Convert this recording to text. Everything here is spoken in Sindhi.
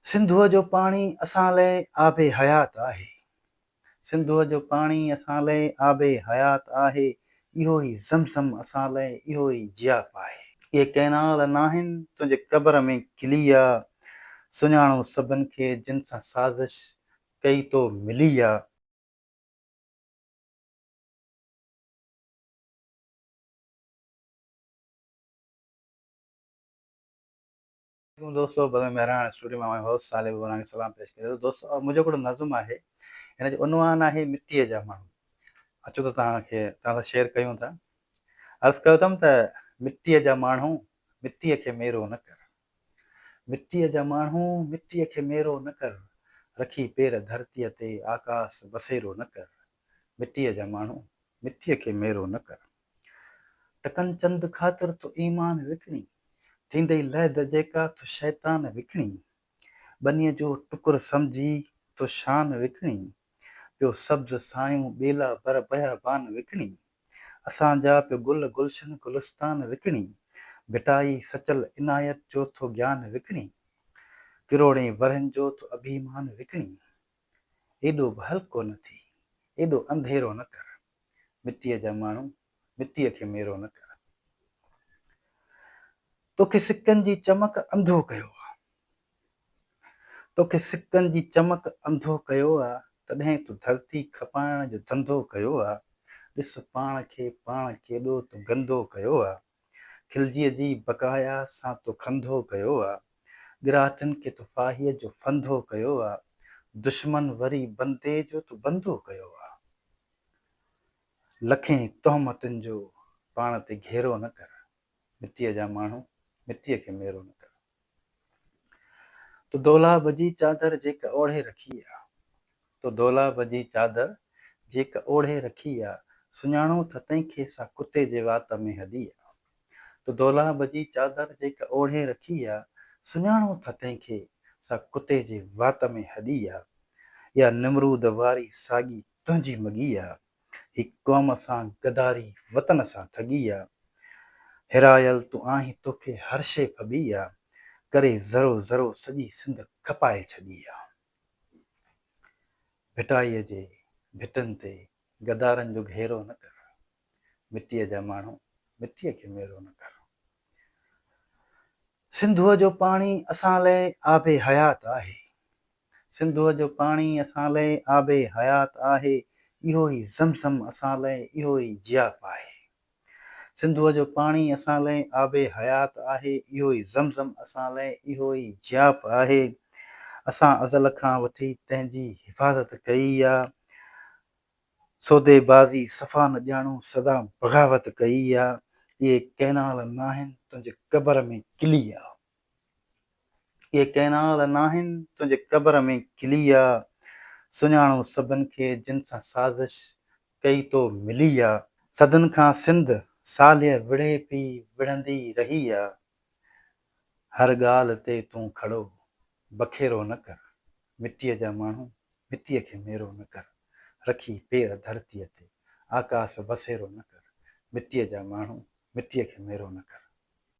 سنڌوء جو پاڻي اسان لئه آب حيات آهي. سنڌوء جو پاڻي اسان لئه آب حيات آهي، اهو ئي زم زم اسان لئه اهو ئي جياپ آهي. اهي ڪئنال ناهن تنهنجي قبر ۾ ڪلي آ، سڃاڻو سڀن کي جن سان سازش ڪئي تو ملي آ. عليڪم دوستو بزم مهراڻ اسٽوڊيو مان اوهان جو هوسٽ صالح ببراڻي سلام پيش ڪري ٿو دوستو منهنجو هڪڙو نظم آهي هن جو عنوان آهي مٽيء جا ماڻهو اچو ته توهان کي توهان سان شيئر ڪيون ٿا عرض ڪيو اٿم ته مٽيء جا ماڻهو مٽيء کي ميرو نه ڪر مٽيء جا ماڻهو مٽيء کي ميرو نه ڪر رکي پير ڌرتيء تي آڪاس بسيرو نه ڪر مٽيء جا ماڻهو مٽيء کي ميرو نه ڪر ٽڪن چند خاطر تو ايمان وڪڻي، ٿيندئي لحد جيڪا تو شيطان وڪڻي. ٻنيء جو ٽڪر سمجهي تو شان وڪڻي، پيو سبز سايون ٻيلا بر بيابان وڪڻي. اسان جا پيو گل گلشن گلستان وڪڻي، ڀٽائي سچل عنايت جو ٿو گيان وڪڻي. ڪروڙين ورهين جو ٿو اڀيمان وڪڻي. ايڏو به هلڪو نه ٿي، ايڏو انڌيرو نه ڪر. مٽيء جا ماڻهو، مٽيء کي ميرو نه ڪر. توکي سڪن جي چمڪ انڌو ڪيو آ. توکي سڪن جي چمڪ انڌو ڪيو آ، تڏهن تو ڌرتي کپائڻ جو ڌنڌو ڪيو آ. ڏس پاڻ کي پاڻ ڪيڏو تو گندو ڪيو آ. خلجيء جي بقايا سان تو کنڌو ڪيو آ. ڳراٽن کي تو ڦاهيء جو ڦنڌو ڪيو آ. دشمن وري بندي جو تو بندو ڪيو آ. لکين تهمتن جو پاڻ تي گهيرو نه ڪر، مٽيء جا ماڻهو مٽيء کي ميرو نه ڪر. تو دولاب جي چادر جيڪ اوڙهي رکي آ، تو دولاب جي چادر جيڪ اوڙهي رکي آ، سڃاڻو ٿا تنهن کي سا ڪتي جي وات ۾ هڏي آ. تو دولاب جي چادر جيڪ اوڙهي رکي آ، سڃاڻو ٿا تنهن کي سا ڪتي جي وات ۾ هڏي آ. اها نمرود واري ساڳي تنهنجي مڳي آ، هي قوم سان غداري وطن سان ٺڳي آ. هيرايل تون آهين توکي هر شيء ڦٻي آ، ڪري ذرو ذرو سڄي سنڌ کپائي ڇڏي آ. ڀٽائيء جي ڀٽن تي غدارن جو گهيرو نه ڪر، مٽيء جا ماڻهو مٽيء کي ميرو نه ڪر. سنڌوء جو پاڻي اسان لئه آب حيات آهي. سنڌوء جو پاڻي اسان لئه آب حيات آهي، اهو ئي زم زم اسان لئه اهو ئي جياپ آهي. سنڌوء جو پاڻي اسان لئه آب حيات آهي، اهو ئي زم زم اسان لئه اهو ئي جياپ آهي. اسان ازل کان وٺي تنهن جي حفاظت ڪئي آ. سوديبازي صفا نه ڄاڻون سدا بغاوت ڪئي آ. اهي ڪئنال ناهن تنهنجي قبر ۾ ڪلي آ. اهي ڪئنال ناهن تنهنجي قبر ۾ ڪلي آ. سڃاڻو سڀن کي جن سان سازش ڪئي تو ملي آ. صدين کان سنڌ صالح وڙهي پئي وڙهندي رهي آ. هر ڳالهه تي تون کڙو بکيرو نه ڪر. مٽيء جا ماڻهو مٽيء کي ميرو نه ڪر. رکي پير ڌرتيء تي آڪاس بسيرو نه ڪر. مٽيء جا ماڻهو مٽيء کي ميرو نه ڪر.